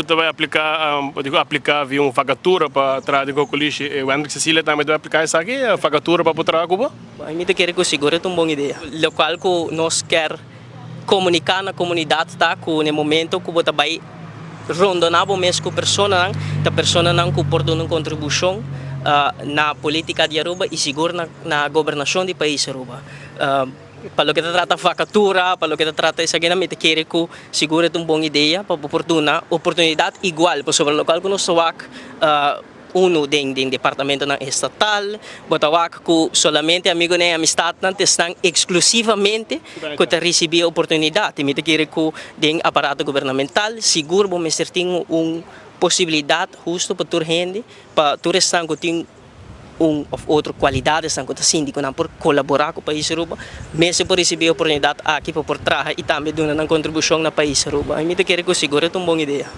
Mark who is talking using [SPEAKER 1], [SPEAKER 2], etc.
[SPEAKER 1] Maduro ta bai apliká, digo apliká via un vakatura pa traha den Cocolishi, Wendrick Cecilia tambe ta bai apliká esaki, vakatura pa por traha ku bo?
[SPEAKER 2] Mi ta kere ku sigur e ta un bon idea. Lokual ku nos kier komuniká na komunidat ta ku na e momento ku bo ta bai rondoná bo mes ku personanan, ta personanan ku por duna un kontribushon na polítika di Aruba i sigur na gobernashon di pais Aruba. Pa loke ta trata vakatura, pa loke ta trata esakinan mi ta kere ku sigur e ta un bon idea pa bo por duna oportunidat igual pasobra lokual ku nos ta wak unu den den departamentonan estatal, bo ta wak ku solamente amigunan i amistatnan ta esnan eksklusivamente ku ta risibí e oportunidat i mi ta kere ku den aparato gubernamental sigur bo mester tin un posibilidat husto pa tur hende, pa tur esnan ku tin un of otro cualidadesnan cu ta sinti cu nan por colabora cu pais Aruba, mester por ricibi e oportunidad aki pa por traha y tambe duna nan contribucion na pais Aruba. Mi ta kere cu sigur e ta un bon idea.